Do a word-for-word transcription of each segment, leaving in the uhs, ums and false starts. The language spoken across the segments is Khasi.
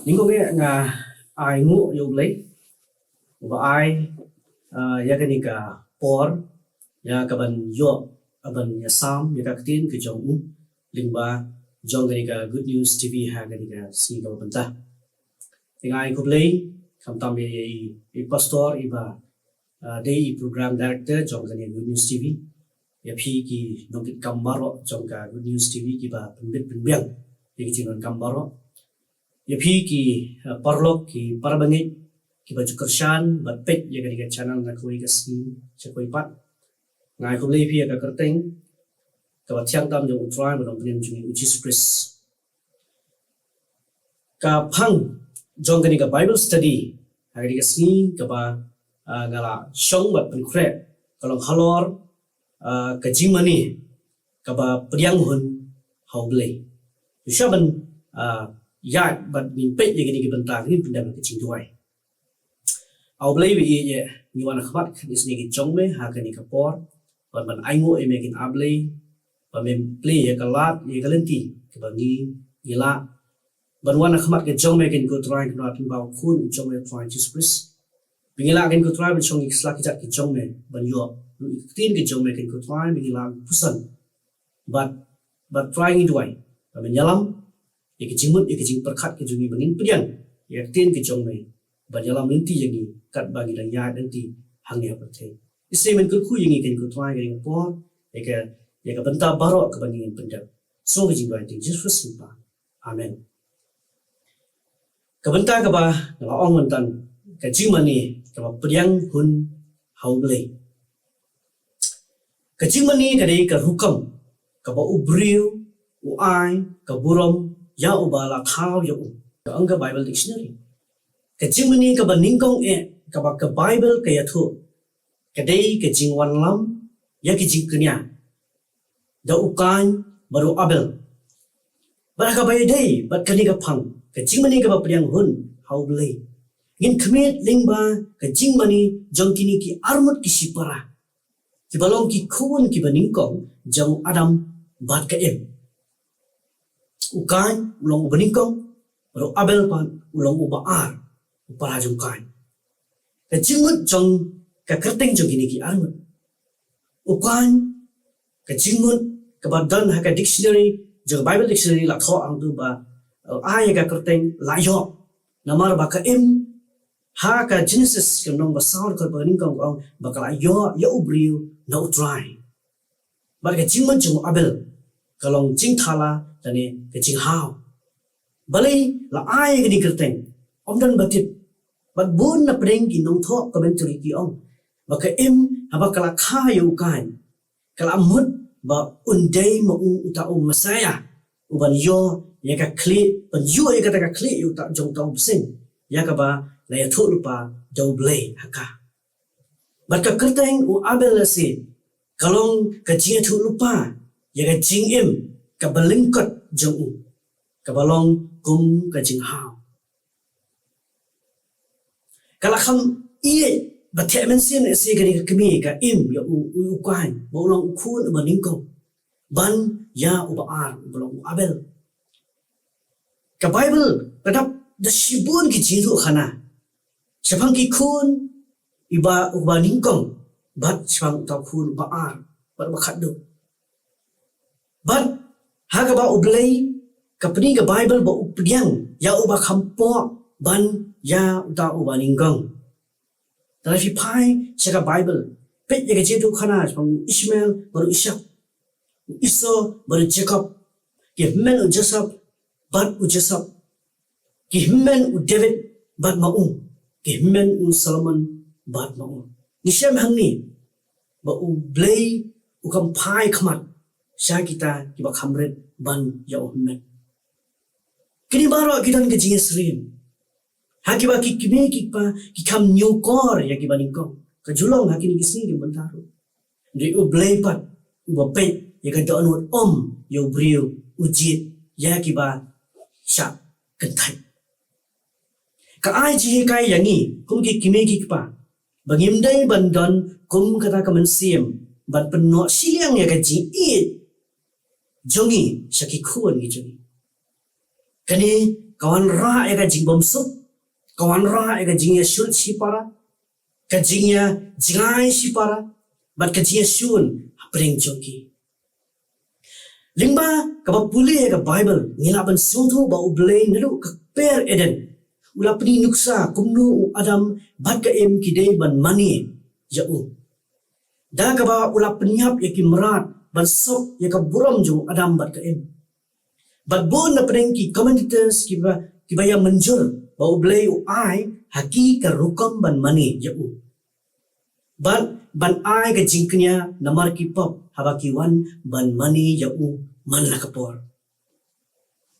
Nyngkong eh nga ai nguh ïa U Blei uba ai, ah, ïa kane ka por ïa ka ban ïoh, ah, ban ïasam ïa ka ktien ka jong u lyngba jong kane ka Good News T V ha kane ka sngi kaba mynta. Te nga ai khublei khamtam ïa i, i pastor iba, ah, dei i program director jong kane Good News T V. Ïa phi ki nongkitkam baroh jong ka Good News T V kiba pynbit pynbiang ïa ki jingdonkam baroh. Ïa phi ki, ah, paralok, ki parabangeit kiba ju kyrshan bad peit ïa kane ka channel na kawei ka sngi sha kawei pat. Nga ai khublei ïa phi ïa ka kyrteng kaba thiang tam jong U Trai bad U Nongpynim jong ngi U Jisu Khrist. Ka phang jong kane ka Bible study ha kane ka sngi kaba, ah, nga la shong bad pynkhreh ka long halor, ah, ka jingmane kaba pdiang hun ha U Blei. Shuwa ban, ah, ïaid bad ngin peit ïa kine ki bynta, ngin pyndem ka jingduwai. A U Blei ba ïeit, ngi wan ha khmat ka jingïaseng ka jong me ha kane ka por, ban ban ainguh ïa me, kynja Blei ba me plie ïa ka lad, ïa ka lynti kaba ngi, ngi lah ban wan ha khmat ka jong me, kynja ko Trai, kynja pynban U Khun jong me, Trai Jisu Khrist. Ba ngi lah, kynja ko Trai, ban shong ïa ki sla ki jait ka jong me, ban ïoh ruh ïa ka ktien ka jong me, kynja ko Trai, ba ngi lah ban puson. Bad, bad Trai, ngi duwai ba men ïalam ïa ka jingmut, ïa ka jingpyrkhat ka jong ngi, ba ngin pdiang ïa ka ktien ka jong me ban ïalam lynti ïa ngi katba ngi dang ïaid lynti hangne ha pyrthei. Isynei men kyrkhu ïa ngi, kynja ko Trai, ïa ka por, ïa ka, ïa ka bynta baroh kaba ngin pyndep. Sngewbha ka jingduwai ha ktien Jisu Khrist U Trai. Amen. Ka bynta kaba nga la ong mynta, ka jingmane kaba pdiang hun ha U Blei. Ka jingmane ka dei ka rukom kaba u briew u ai ka burom ïa uba la thaw ïa u, ka ong ka Bible Dictionary. Ka jingmane kaba nyngkong eh kaba ka Bible ka ïathuh ka dei ka jingwanlam ïa ki jingkñia da u Kain bad u Abel. Bad ha kaba ïadei bad kane ka phang, ka jingmane kaba pdiang hun ha U Blei, ngin khmih lyngba ka jingmane jong kine ki arngut ki shipara kiba long ki khun kiba nyngkong jong u Adam bad ka Im. U Kain u long uba nyngkong, bad u Abel pat u long uba ar, u para jong u Kain. Ka jingmut jong ka kyrteng jong kine ki arngut. U Kain, ka jingmut kaba don ha ka dictionary jong ka Bible Dictionary la thoh hangtu ba, eh, ai ïa ka kyrteng la ïoh. Namar ba ka Im ha ka Genesis ka lynnong ba saw dkhot ba nyngkong ka ong ba ka la ïoh ïa u briew na U Trai. Bad ka jingmut jong u Abel ka long jingthala lane ka jinghaw. Balei la ai ïa kane ka kyrteng? Ym don ba tip. Bad bun na pdeng ki nongthoh commentary ki ong ba ka Im haba ka la kha ïa u Kain, ka la mut ba un dei ma u uta u Messiah uban ïoh ïa ka khlieh, ban ïoh ïa kata ka khlieh ïa uta, jong uta u bseiñ, ïa kaba la ïathuhlypa da U Blei ha ka. Bad ka kyrteng u Abel lehse ka long ka jingïathuhlypa ïa ka jingim kaba lyngkot jong u, kaba long kum ka jinghaw. Ka la kham ïeit ba theh mynsiem lehse kane ka kmie ka Im ïa u, u, u Kain ba u long u khun uba nyngkong ban ïa uba ar uba long u Abel. Ka Bible ka dap da shibun ki jingïathuhkhana shaphang ki khun, iba, uba nyngkong bad shaphang uta u khun uba ar bad uba khatduh. Bad ha kaba U Blei, ka pyni ka Bible ba u pdiang ïa uba kham poh ban ïa uta uba nyngkong. Lada phi phai sha ka Bible, peit ïa ka jingïathuhkhana shaphang u Ishmael bad u Ishak, u Esau bad u Jakob, ki hynmen u Joseph bad u Joseph, ki hynmen u David bad ma u, ki hynmen u Solomon bad ma u. Ngi shem hangne ba U Blei u kham phai khmat sha kita kiba kham rit ban ïa u hynmen. Kine baroh ki don ka jingïasyriem ha kiba ki kmie ki kpa ki kham ñiewkor ïa kiba nyngkong. Ka ju long ha kine ki sngi ki bynta ruh. Hynrei U Blei pat uba peit ïa ka dohnud um ïa u briew, u jied ïa kiba shah kynthei. Ka ai jinghikai ïa ngi kum ki kmie ki kpa ba ngim dei ban don kum kata ka mynsiem ban pynnoh shiliang ïa ka jingïeit jong ngi sha ki khun ki jong ngi. Kane ka wanrah ïa ka jingbymsuk, ka wanrah ïa ka jingïashun shipara, ka jingïa, jingai shipara, bad ka jingïashun hapdeng jong ki. Lyngba kaba pule ïa ka Baibl, ngi lah ban sngewthuh ba U Blei naduh ka kper Eden u la pyni nuksa kumno u Adam bad ka Im ki dei ban mane ïa u. Da kaba u la pynïap ïa ki mrad ban sop ïa ka burom jong u Adam bad ka Im. Bad bun na pdeng ki commentators kiba, kiba ïa mynjur ba U Blei u ai ha ki ka rukom ban mane ïa u. Bad ban ai ka jingkñia namar ki pop haba ki wan ban mane ïa u man la ka por.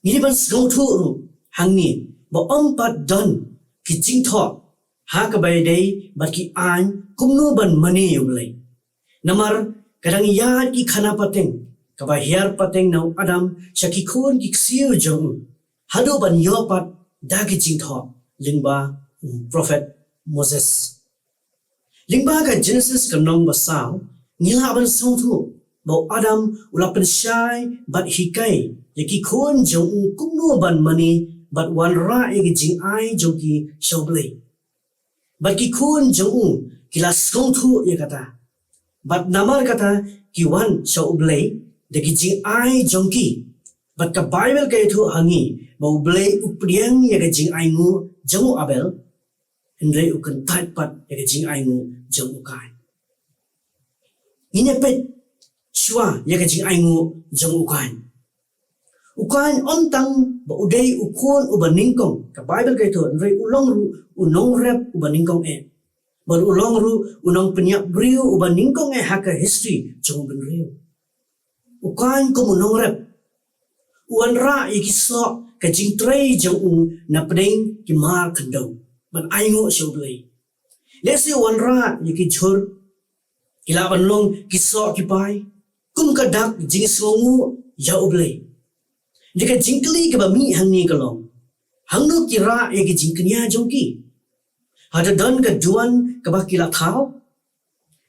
Ngi dei ban sngewthuh ruh hangne ba ym pat don ki jingthoh ha kaba ïadei bad ki aiñ kumno ban mane ïa U Blei. Namar ka dang ïaid ki khana pateng kaba hiar pateng na u Adam sha ki khun ki ksiew jong u haduh ban ïoh pat da ki jingthoh lyngba u prophet Moses. Lyngba ka Genesis ka lynnong ba saw, ngi lah ban sngewthuh ba u Adam u la pynshai bad hikai ïa ki khun jong u kumno ban mane bad wanrah ïa ki jingai jong ki sha U Blei. Bad ki khun jong u ki la sngewthuh ïa kata. Bad namar kata ki wan sha U Blei da ki jingai jong ki. Bad ka Baibl ka ïathuh ha ngi ba U Blei u pdiang ïa ka jingainguh jong u Abel, hynrei u kyntait pat ïa ka jingainguh jong u Kain. Ngin ïa peit shuwa ïa ka jingainguh jong u Kain. U Kain ym tang ba u dei u khun uba nyngkong, ka Baibl ka ïathuh, hynrei u long ruh u nongrep uba nyngkong eh. Bad u long ruh u nongpynïap briew uba nyngkong eh ha ka history jong u bynriew. U Kain kum u nongrep u wanrah ïa ki soh ka jingtrei jong u na pdeng ki mar khyndew ban ainguh sha U Blei. Lehse u wanrah ïa ki jhur, ki lah ban long ki soh ki pai kum ka dak jingsngewnguh ïa U Blei. Te ka jingkylli kaba mih hangne ka long, hangno ki rah ïa ki jingkñia jong ki? Hato don ka duwan kaba ki la thaw?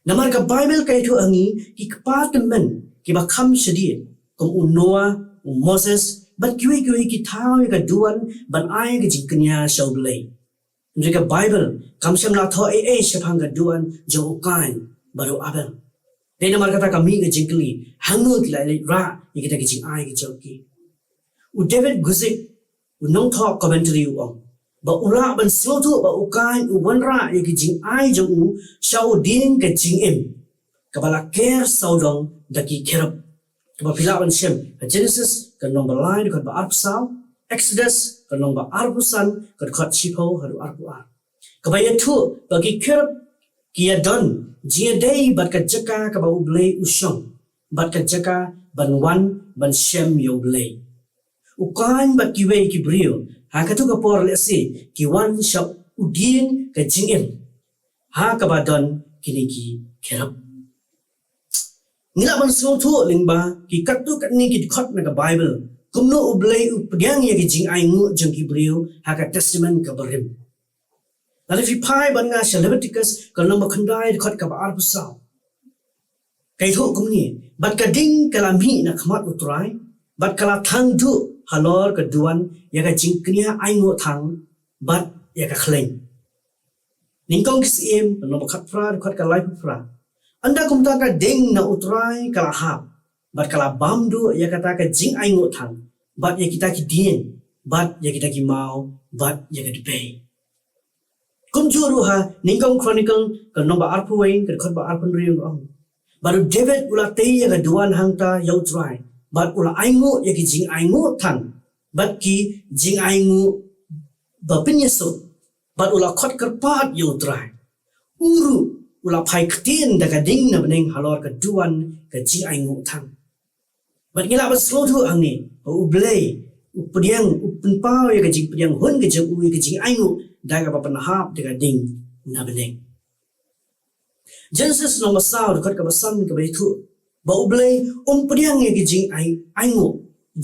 Namar ka Baibl ka ïathuh ha ngi ki kpa tymmen kiba kham shadien kum u Noah, u Moses bad kiwei kiwei ki thaw ïa ka duwan ban ai ka jingkñia sha U Blei. Hynrei ka Baibl kam shym la thoh ei ei shaphang ka duwan jong u Kain bad u Abel. Dei namar kata ka mih ka jingkylli, hangno ki la leit rah ïa kita ki jingai ki jong ki? U David Guzik, u nongthoh commentary u ong ba u lah ban sngewthuh ba u Kain u wanrah ïa ki jingai jong u sha u dieng ka jingim kaba la ker sawdong da ki kherub, kaba phi lah ban shem ha Genesis ka lynnong ba lai dkhot ba arphew saw, Exodus ka lynnong ba arphew san ka dkhot shiphew haduh arphew ar. Kaba ïathuh ba ki kherub ki ïadon jingïadei bad ka jaka kaba U Blei u shong bad ka jaka ban wan ban shem ïa U Blei. U Kain bad kiwei ki briew ha katto ka por lehse ki wan sha u dieng ka jingim ha kaba don kine ki kherub. Ngi lah ban sngewthuh lyngba ki katto katne ki dkhot na ka Baibl kumno U Blei u pdiang ïa ki jingainguh jong ki briew ha ka Testament kaba rim. Lada phi phai bad nga sha Leviticus ka lynnong ba khyndai dkhot kaba arphew saw, ka ïathuh kumne, bad ka ding ka la mih na khmat U Trai bad ka la thang duh halor ka duwan ïa ka jingkñia ainguh thang bad ïa ka khleiñ. Nyngkong Ki Syiem ka lynnong ba khatphra dkhot ka laiphew phra. Ynda kumta ka ding na U Trai ka la hap bad ka la bam duh ïa kata ka jingainguh thang bad ïa kita ki dieng bad ïa kita ki maw bad ïa ka dbei. Kumjuh ruh ha Nyngkong Chronicle ka lynnong ba arphew wei ka dkhot ba arphew hynriew ka ong, bad u David u la tei ïa ka duwan hangta ïa U Trai bad u la ainguh ïa ki jingainguh thang bad ki jingainguh ba pynïasuk bad u la khot kyrpad ïa U Trai. U ruh u la phai ktien da ka ding na bneng halor ka duwan ka jingainguh thang. Bad ngi lah ban sngewthuh hangne ba U Blei u pdiang, u pynpaw ïa ka jingpdiang hun ka jong u ïa ka jingainguh da kaba pynhap da ka ding na bneng. Genesis lynnong ba saw dkhot kaba san kaba ïathuh ba U Blei um pdiang ïa ka jingai, ainguh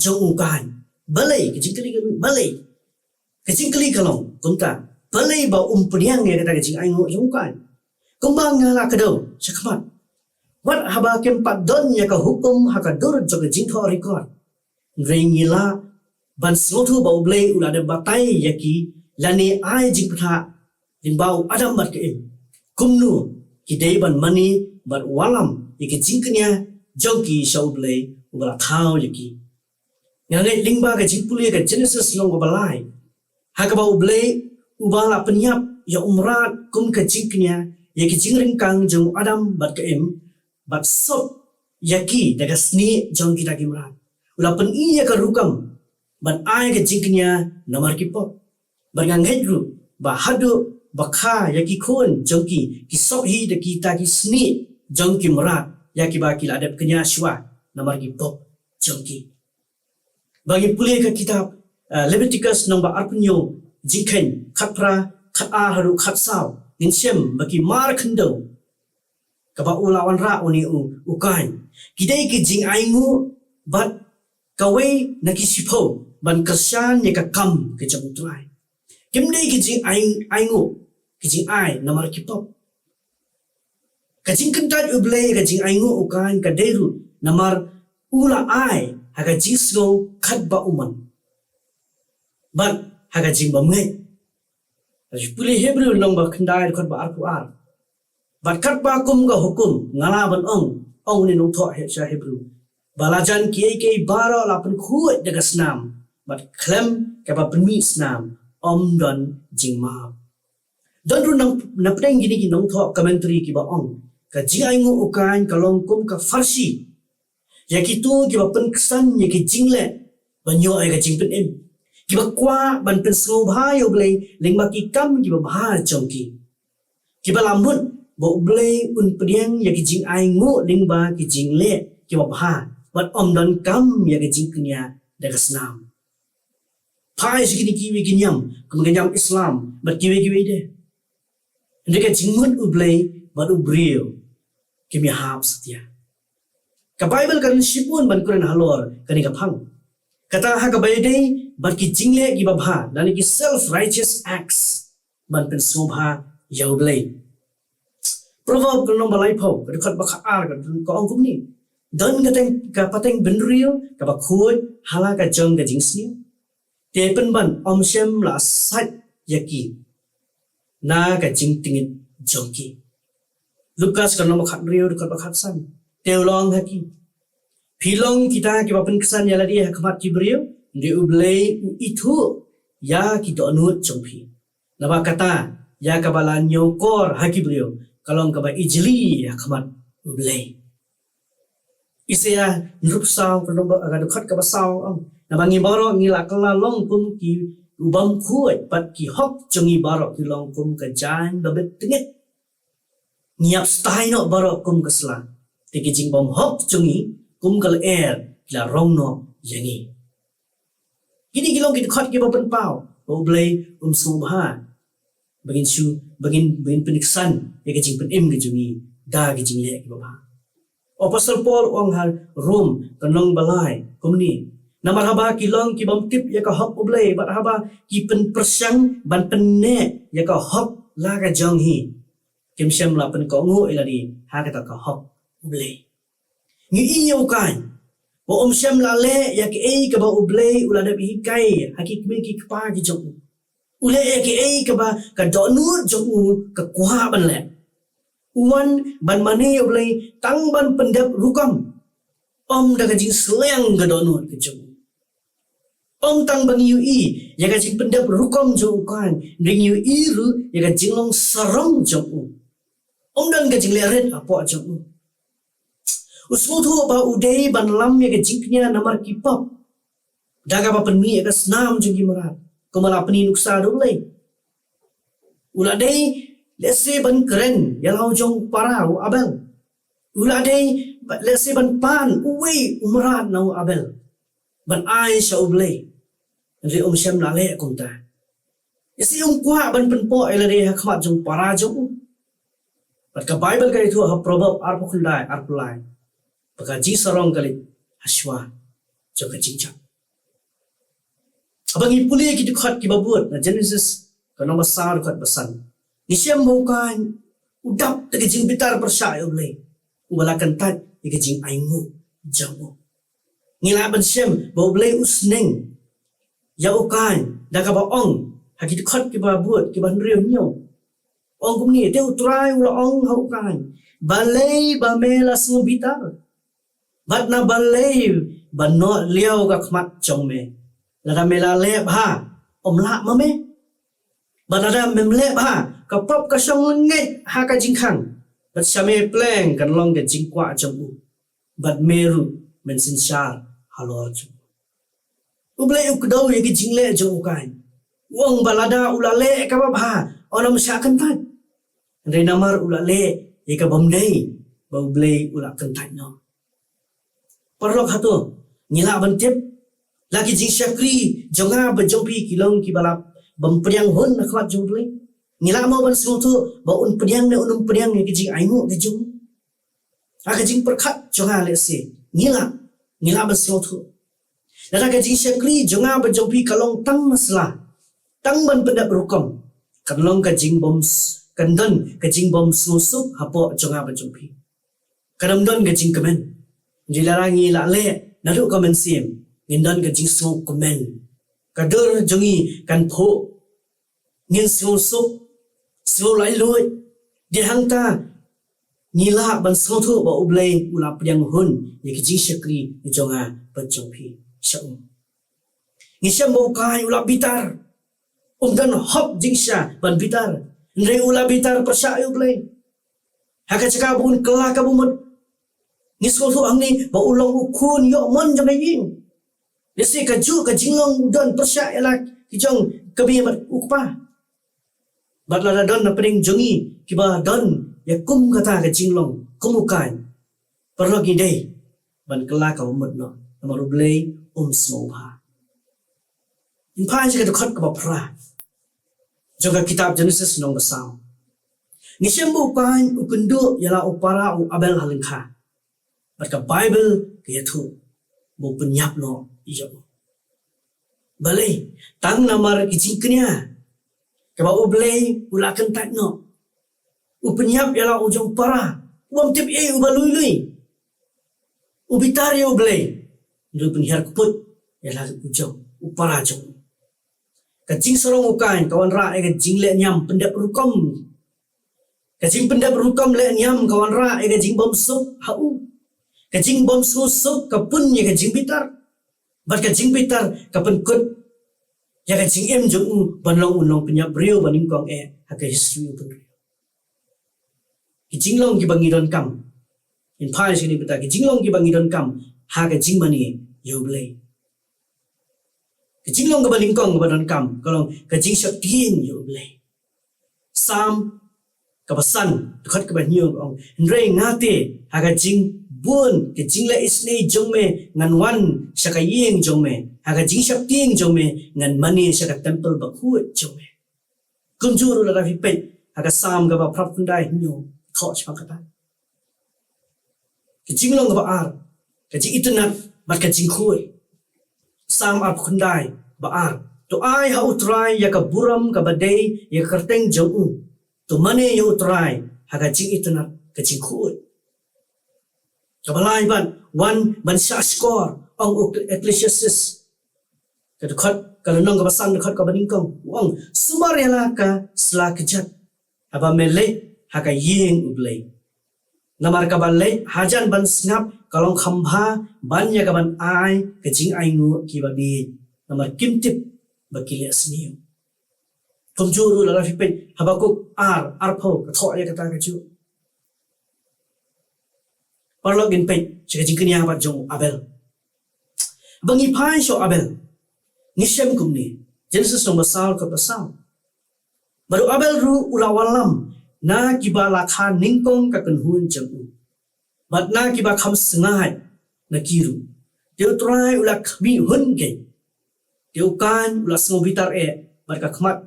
jong u Kain. Balei? Ka jingkylli ka, balei? Ka jingkylli ka long kumta, balei ba um pdiang ïa kata ka jingainguh jong u Kain? Kumba nga la kdew shakhmat, wat haba kim pat don ïa ka hukum ha ka dur jong ka jingthoh record, hynrei ngi lah ban sngewthuh ba U Blei u la dep batai ïa ki lane ai jingpyrta lyngba u Adam bad ka Im. Kumno ki dei ban mane bad wallam ïa ki jingkñia jong ki sha U Blei uba la thaw ïa ki. Nga ngeit lyngba ka jingpule ka Genesis lynnong ba lai, ha kaba U Blei uba la pynïap ïa u mrad kum ka jingkñia ïa ki jingryngkang jong u Adam bad ka Im, bad sop ïa ki da ka snieh jong kita ki mrad. U la pyni ïa ka rukom ban ai ka jingkñia namar ki pop. Bad nga ngeit ruh ba haduh ba kha ïa ki khun jong ki, ki sop hi da kita ki snieh jong ki mrad ïa kiba ki la dep kñia shuwa namar ki pop jong ki. Ba ngi pule ka kitab, eh, Leviticus lynnong ba arphew hynñiew, Jingkheiñ khatphra, khatar haduh khatsaw, ngin shem ba ki mar khyndew kaba u la wanrah une u, u Kain, ki dei ki jingainguh bad kawei na ki shiphew ban kyrshan ïa ka kam ka jong U Trai. Kim dei ki jingai, ainguh, ki jingai namar ki pop. Ka jingkyntait U Blei ka jingainguh u Kain ka dei ruh namar u la ai ha ka jingsngew katba u mon bad ha ka jingbymngeit. Pule Hebru lynnong ba khyndai dkhot ba arphew ar. Bad katba kum ka hukum nga lah ban ong, ong une u nongthoh sha Hebru, ba lajan kiei kiei baroh la pynkhuid da ka snam, bad khlem kaba pynmih snam ym don jingmap. Don ruh na, na pdeng kine ki nongthoh commentary kiba ong ka jingainguh u Kain ka long kum ka pharshi ïa kito kiba pynksan ïa ki jingleh ban ïoh ïa ka jingpynim, kiba kwah ban pynsngewbha ïa U Blei lyngba ki kam kiba bha jong ki, kiba la mut ba U Blei un pdiang ïa ki jingainguh lyngba ki jingleh kiba bha bad ym donkam ïa ka jingkñia da ka snam. Phai sha kine kiwei ki niam, kum ka niam Islam bad kiwei kiwei de, hynrei ka jingmut U Blei bad u briew kim ïahap satia. Ka Baibl ka don shibun ban kren halor kane ka phang, kata ha kaba ïadei bad ki jingleh kiba bha lane ki self righteous acts ban pynsngewbha ïa U Blei. Proverb ka lynnong ba laiphew, ka dkhot ba khatar, ka ong kumne: Don ka teng, ka pateng bynriew kaba khuid ha la ka jong ka jingsniew, te pynban ym shym la sait ïa ki na ka jingtngit jong ki. Lukas ka lynnong ba khathynriew, dkhot ba khatsan, te u la ong ha ki: Phi long kita kiba pynksan ïa lade ha khmat ki briew, hynrei U Blei u ithuh ïa ki dohnud jong phi. Naba kata, ïa kaba la ñiewkor ha ki briew ka long kaba ijli ha khmat U Blei. Isaïah hynriewphew saw, ka lynnong ba, ka dkhot kaba saw, ong: Naba ngi baroh ngi la kylla long kum ki u bym khuid, bad ki hok jong ngi baroh ki long kum ka jaiñ ba bit tngit. Ngi ïap stai noh baroh kum ka sla, te ki jingbymhok jong ngi kum ka lyer ki la rong noh ïa ngi. Kine ki long ki dkhot kiba pynpaw ba U Blei um sngewbha ba ngin shu, ba ngin, ba ngin pynksan ïa ka jingpynim ka jong ngi da ki jingleh kiba bha. U Apostol Paul u ong ha Rom ka lynnong ba lai kumne: Namar haba ki long ki bym tip ïa ka hok U Blei, bad haba ki pynpyrshang ban pynneh ïa ka hok la ka jong hi, kim shym la pynkohnguh ïa lade ha kata ka hok U Blei. Ngi i ïa u Kain ba um shym la leh ïa kaei kaba U Blei u la dep hikai ha ki kmie ki kpa ki jong u. U leh ïa kaei kaba ka dohnud jong u ka kwah ban leh. U wan ban mane ïa U Blei tang ban pyndep rukom, ym da ka jingsliang ka dohnud ka jong u. Ym tang ba ngi ïohi ïa ka jingpyndep rukom jong u Kain, hynrei ngi ïohi ruh ïa ka jinglong sarong jong u. Ym don ka jingleh rit hapoh jong u. U sngewthuh ba u dei ban lam ïa ka jingkñia namar ki pop da kaba pynmih ïa ka snam jong ki mrad, kumba la pyni nuksa da U Blei. U la dei lehse ban kren ïa la u jong para u Abel. U la dei lehse ban pan uwei u mrad na u Abel ban ai sha U Blei. Hynrei um shym la leh kumta. Lehse um kwah ban pynpoh ïa lade ha khmat jong para jong u. Bad ka Baibl ka ïathuh ha Proverb arphew khyndai, arphew lai, ba ka jingsarong ka leit ha shuwa jong ka jingjop. Haba ngi pule ki dkhot kiba bud na Genesis ka lynnong ba saw, dkhot ba san, ngi shem ba u Kain u dap da ka jingbitar pyrshah ïa U Blei, uba la kyntait ïa ka jingainguh jong u. Ngi lah ban shem ba U Blei u sneng ïa u Kain da kaba ong ha ki dkhot kiba bud kiba hynriew hynñiew. Ong kumne, te U Trai u la ong ha u Kain, balei ba me la sngewbitar, bad na balei ba noh liaw ka khmat jong me? Lada me la leh bha, ym lah ma me? Bad lada mem leh bha, ka pop ka shong lyngngoh ha ka jingkhang, bad sha me pleng kan long ka jingkwah jong u, bad me ruh men synshar halor jong u. U Blei u kdew ïa ki jingleh jong u Kain. U ong ba lada u la leh kaba bha, un ym shah kyntait. Hynrei namar u la leh ïa kaba ym dei, ba U Blei u la kyntait noh. Paralok, hato ngi lah ban tip la ki jingshakri jong nga bad jong phi ki long kiba lah ban pdiang hun ha khmat jong U Blei? Ngi lah mo ban sngewthuh ba un pdiang ne un ym pdiang ïa ki jingainguh ki jong u? Ha ka jingpyrkhat jong nga lehse ngi lah, ngi lah ban sngewthuh. Lada ka jingshakri jong nga bad jong phi ka long tang masla, tang ban pyndep rukom, kan long ka jingbym s-, kan don ka jingbym sngewsuk hapoh jong nga bad jong phi. Kan ym don ka jingkmen. Hynrei lada ngi la leh naduh ka mynsiem, ngin don ka jingsngewkmen. Ka dur jong ngi kan phuh, ngin sngewsuk, sngewlailuid. Dei hangta ngi lah ban sngewthuh ba U Blei u la pdiang hun ïa ki jingshakri jong nga bad jong phi sha u. Ngi shem ba u Kain u la bitar. Um don hok jingshisha ban bitar, hynrei u la bitar pyrshah ïa U Blei. Ha ka jaka ba un kylla kaba mut, ngi sngewthuh hangne ba u long u khun ïoh mon jong ka ïing. Lehse kajuh ka jinglong u don pyrshah ïa la ki jong ka mei bad u kpa. Bad lada don na pdeng jong ngi kiba don ïa kum kata ka jinglong kum u Kain, paralok, ngi dei ban kylla kaba mut noh, namar U Blei um sngewbha. Ngin phai sha ka dkhot kaba phra jong ka kitab Jenesis lynnong ba saw. Ngi shem ba u Kain u kynduh ïa la u para u Abel ha lyngkha, bad ka Baibl ka ïathuh ba u pynïap noh ïa u. Balei? Tang namar ki jingkñia kaba U Blei u la kyntait noh. U pynïap ïa la u jong u para, u bym tip ei, uba lui lui. U bitar ïa U Blei, hynrei u pynhiar kput ïa la u jong u para jong u. Ka jingsarong u Kain ka wanrah ïa ka jingleh niam pyndep rukom. Ka jingpyndep rukom leh niam ka wanrah ïa ka jingbymsuk ha u. Ka jingbymsngewsuk ka pun ïa ka jingbitar. Bad ka jingbitar ka pynkut ïa ka jingim jong u ban long u nongpynïap briew ba nyngkong eh ha ka history u pynriew. Ki jinglong kiba ngi donkam. Ngin phai sha kine kita, ki jinglong kiba ngi donkam ha ka jingmane ïa U Blei. Ki jinglong kaba nyngkong kaba donkam ka long ka jingsheptieng ïa U Blei. Salm kaba san, dkhot kaba hynñiew ka ong, hynrei nga te, ha ka jingbun ka jingleh isynei jong me ngan wan sha ka ïing jong me, ha ka jingsheptieng jong me ngan mane sha ka templ bakhuid jong me. Kumjuh ruh lada phi peit ha ka Salm kaba phra phew khyndai, hynñiew, thoh shaphang kata. Ka jinglong kaba ar, ka jingitynnad bad ka jingkhuid. Salm arphew khyndai ba ar. To ai ha U Trai ïa ka burom kaba dei ïa ka kyrteng jong u. To mane ïa U Trai ha ka jingitynnad, ka jingkhuid. Kaba lai bad, wan ban shah shkor, ong u Ecclesiastes. Ka dkhot, ka lynnong kaba san, dkhot kaba nyngkong, u ong, sumar ïa la ka sla kjat haba me leit ha ka ïing U Blei. Namar kaba leit hajan ban sngap ka long kham bha ban ïa kaban ai ka jingainguh kiba bieit, namar kim tip ba ki leh sniew. Kumjuh ruh lada phi peit Habakuk ar, arphew, ka thoh ïa kata kajuh. Paralok, ngin peit sha ka jingkñia pat jong u Abel. Ba ngi phai sha u Abel, ngi shem kumne, Jenesis lynnong ba saw, dkhot ba saw. Bad u Abel ruh u la wallam na kiba la kha nyngkong ka kynhun jong u, bad na kiba kham sngaid na ki ruh. Te U Trai u la khmih hun keiñ. Te u Kain u la sngewbitar eh, bad ka khmat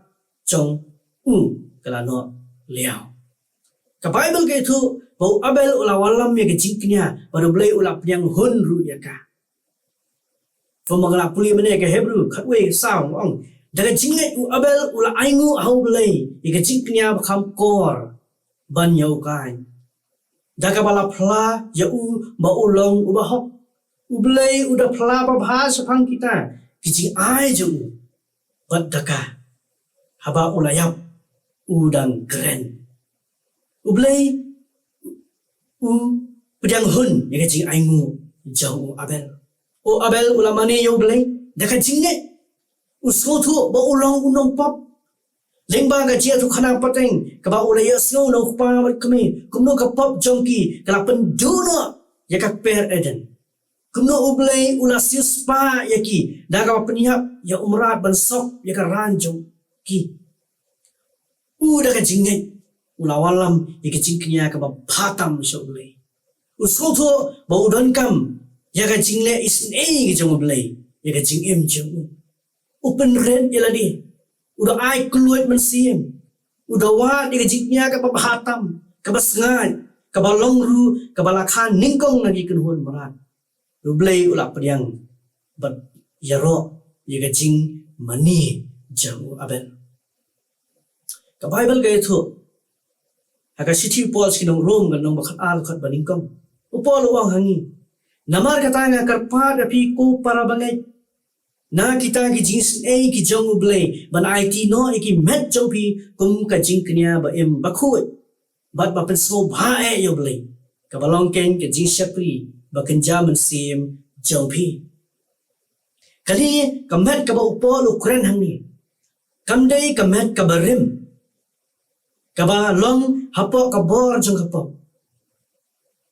jong u ka la noh liaw. Ka Baibl ka ïathuh ba u Abel u la wallam ïa ka jingkñia, bad U Blei u la pdiang hun ruh ïa ka. Kumba nga la pule mynne, ka Hebru khatwei saw ong, da ka jingngeit u Abel u la ainguh ha U Blei ïa ka jingkñia ba kham kor ban ïa u Kain, da kaba la phla ïa u ba u long uba hok. U Blei u da phla babha shaphang kita ki jingai jong u, bad da ka, haba u la ïap, u dang kren. U Blei u pdiang hun ïa ka jingainguh jong u Abel. U Abel u la mane ïa u Blei da ka jingngeit. U sngewthuh ba u long u nongpop. Lyngba ka jingïathuhkhana pateng kaba u la ïohsngew na u kpa bad kmie, kumno ka pop jong ki ka la pynduh noh ïa ka kper Eden. Kumno u Blei u la siewspah ïa ki da kaba pynïap ïa u mrad ban sop ïa ka ran jong ki. U da ka jingngeit u la wallam ïa ka jingkñia kaba bha tam sha u Blei. U sngewthuh ba u donkam ïa ka jingleh isynei jong u Blei ïa ka jingim jong u. U pynrit ïa lade. U da ai kloi mynsiem. U da wad ïa ka jingkñia kaba bha tam, kaba sngaid, kaba long ruh kaba la kha nyngkong na ki kynhun mrad. U Blei u la pdiang bad ïaroh ïa ka jingmane jong u Abel. Ka Baibl ka ïathuh ha ka shithi u Paul sha ki nong Rom, ka lynnong ba khatar, dkhot ba nyngkong. U Paul u ong ha ngi: Namar kata nga kyrpad ïa phi ko para bangeit, na kita ki jingisynei ki jong u Blei, ban aiti noh ïa ki met jong phi kum ka jingkñia ba im, ba khuid bad ba pynsngewbha eh ïa u Blei, kaba long keiñ ka jingshakri ba kynja mynsiem jong phi. Kane ka met kaba u Paul u kren hangne, kam dei ka met kaba rim, kaba long hapoh ka bor jong ka pop.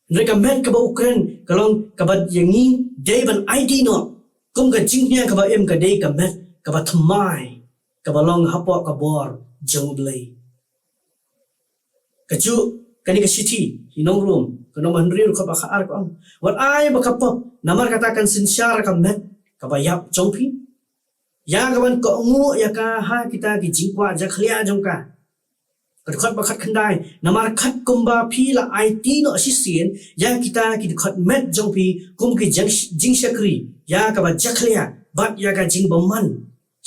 Hynrei ka met kaba u kren ka long kaba ïa ngi dei ban aiti noh kum ka jingkñia kaba im, ka dei ka met kaba thymmai, kaba long hapoh ka bor jong u Blei. Kajuh kane ka shithi ki nong Rom, ka lynnong ba hynriew, dkhot ba khatar ka ong: Wat ai ba ka pop, namar kata kan synshar ka met kaba ïap jong phi, ïa kaban kohnguh ïa ka ha kita ki jingkwah jakhlia jong ka. Ka dkhot ba khatkhyndai: Namar katkum ba phi la aiti noh shisien ïa kita ki dkhot met jong phi kum ki jing-, jingshakri ïa kaba jakhlia bad ïa ka jingbymman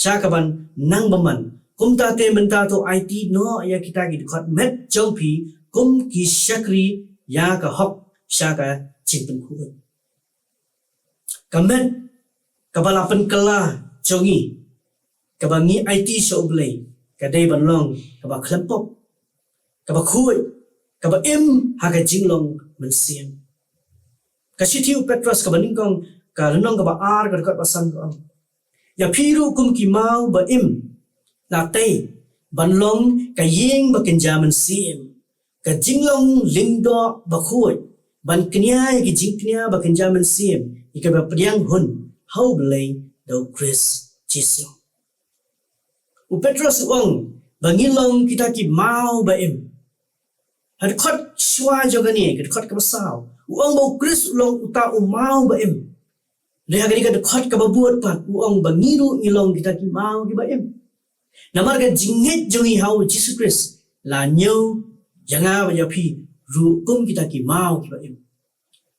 sha kaban nang bymman, kumta te mynta to aiti noh ïa kita ki dkhot met jong phi kum ki shakri ïa ka hok sha ka jingpynkhuid. Ka met kaba la pynkylla jong ngi, kaba ngi aiti sha u Blei, ka dei ban long kaba khlem pop, kaba khuid, kaba im ha ka jinglong mynsiem. Ka shithi u Petros kaba nyngkong, ka lynnong kaba ar, ka dkhot ba san ka ong: Ïa phi ruh kum ki maw ba im, la tei ban long ka ïing ba kynja mynsiem, ka jinglong lyngdoh ba khuid, ban kñia ïa ki jingkñia ba kynja mynsiem, ïa kaba pdiang hun ha u Blei da u Khrist Jisu. U Petros u ong ba ngi long kita ki maw ba im. Ha dkhot shuwa jong kane, ka dkhot kaba saw, u ong ba u Khrist u long uta u maw ba im. Hynrei ha kane ka dkhot kaba bud pat, u ong ba ngi ruh ngi long kita ki maw kiba im. Namar ka jingngeit jong ngi ha u Jisu Khrist la ñiew ïa nga bad ïa phi ruh kum kita ki maw kiba im,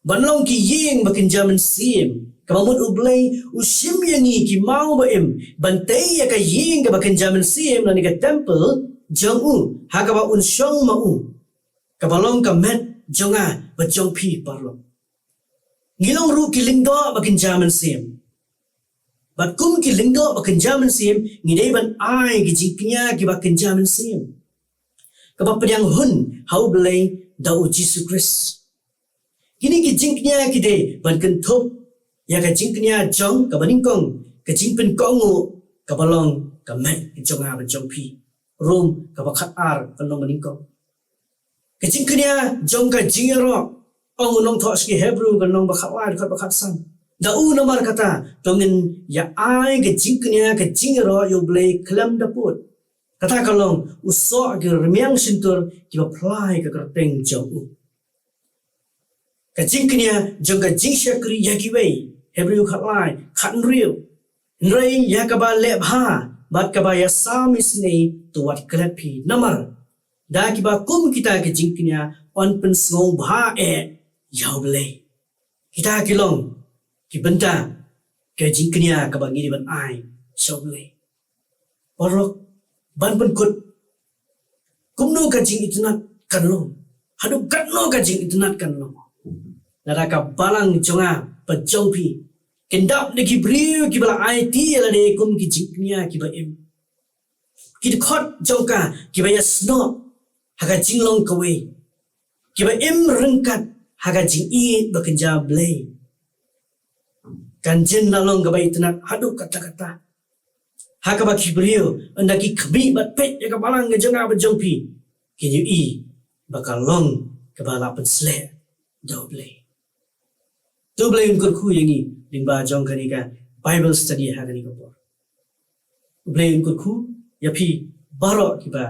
ban long ki ïing ba kynja mynsiem, kaba mut u Blei u shim ïa ngi ki maw ba im ban tei ïa ka ïing kaba kynja mynsiem, lane ka temple jong u, ha kaba un shong ma u, kaba long ka met jong nga bad jong phi, paralok. Ngi long ruh ki lyngdoh ba kynja mynsiem. Bad kum ki lyngdoh ba kynja mynsiem, ngi dei ban ai ki jingkñia kiba kynja mynsiem, kaba pdiang hun ha u Blei da u Jisu Khrist. Kine ki jingkñia ki dei ban kynthup ïa ka jingkñia jong, kaba nyngkong, ka jingpynkohnguh kaba long ka met jong nga bad jong phi. Rom kaba khatar, ka lynnong ba nyngkong. Ka jingkñia jong ka jingïaroh, ong u nongthoh sha ki Hebru, ka lynnong ba khatlai, dkhot ba khatsan: Da u namar kata to ngin ïa ai ka jingkñia ka jingïaroh ïa u Blei khlem da pud. Kata ka long u soh ki rmiang shyntur kiba pynlait ka kyrteng jong u. Ka jingkñia jong ka jingshakri ïa kiwei, Hebru khatlai, khathynriew: Hynrei ïa kaba leh bha bad kaba ïasam isynei to wat klet phi, namar da kiba kum kita ki jingkñia yn pynsngewbha eh ïa u Blei. Kita ki long ki bynta ka jingkñia kaba ngi dei ban ai sha u Blei. Paralok, ban pynkut, kumno ka jingitynnad kan long? Haduh katno ka jingitynnad kan long? Lada ka balang jong nga bad jong phi Kin dap da ki briew kiba la aiti ïa lade kum ki jingkñia kiba im. Ki dkhot jong ka kiba ïasnoh ha ka jinglong kawei, kiba im ryngkat ha ka jingïeit ba kynja Blei, kan jin la long kaba itynnad haduh katta katta, ha kaba ki briew ynda ki khmih bad peit ïa ka balang ka jong nga bad jong phi, kin ïohi ba ka long kaba la pynsleh da U Blei. To U Blei un kyrkhu ïa ngi lyngba jong kane ka Bible study ha kane ka por. U Blei un kyrkhu ïa phi baroh kiba,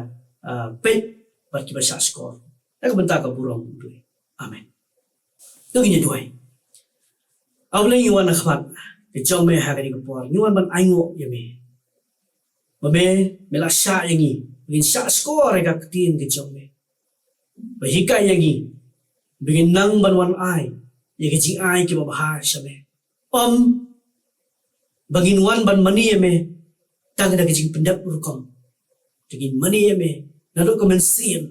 ah, peit bad kiba shah shkor na ka bynta ka burom U Blei. Amen. To ngin ïa duwai. A Blei, ngi wan ha khmat ka jong me ha kane ka por, ngi wan ban ainguh ïa me ba me, me la shah ïa ngi ba ngin shah shkor ïa ka ktien ka jong me, ba hikai ïa ngi ba ngin nang ban wan ai ïa ka jingai kiba bha sha me. Ym ba ngin wan ban mane ïa me tang da ka jingpyndep rukom. Te ngin mane ïa me naduh ka mynsiem,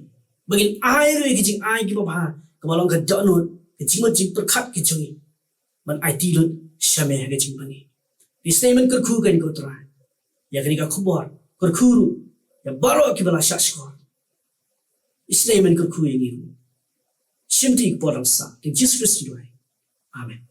ba ngin ai ruh ïa ka jingai kiba bha, kaba long ka dohnud, ka jingmut jingpyrkhat ka jong ngi, ban aiti lut sha me ha ka jingmane. Isynei men kyrkhu kane ko Trai ïa kane ka khubor, kyrkhu ruh ïa baroh kiba la shah shkor. Isynei men kyrkhu ïa ngi ruh. Shimti ka por dang sah, ha ka kyrteng Jisu Khrist ngi duwai. Amen.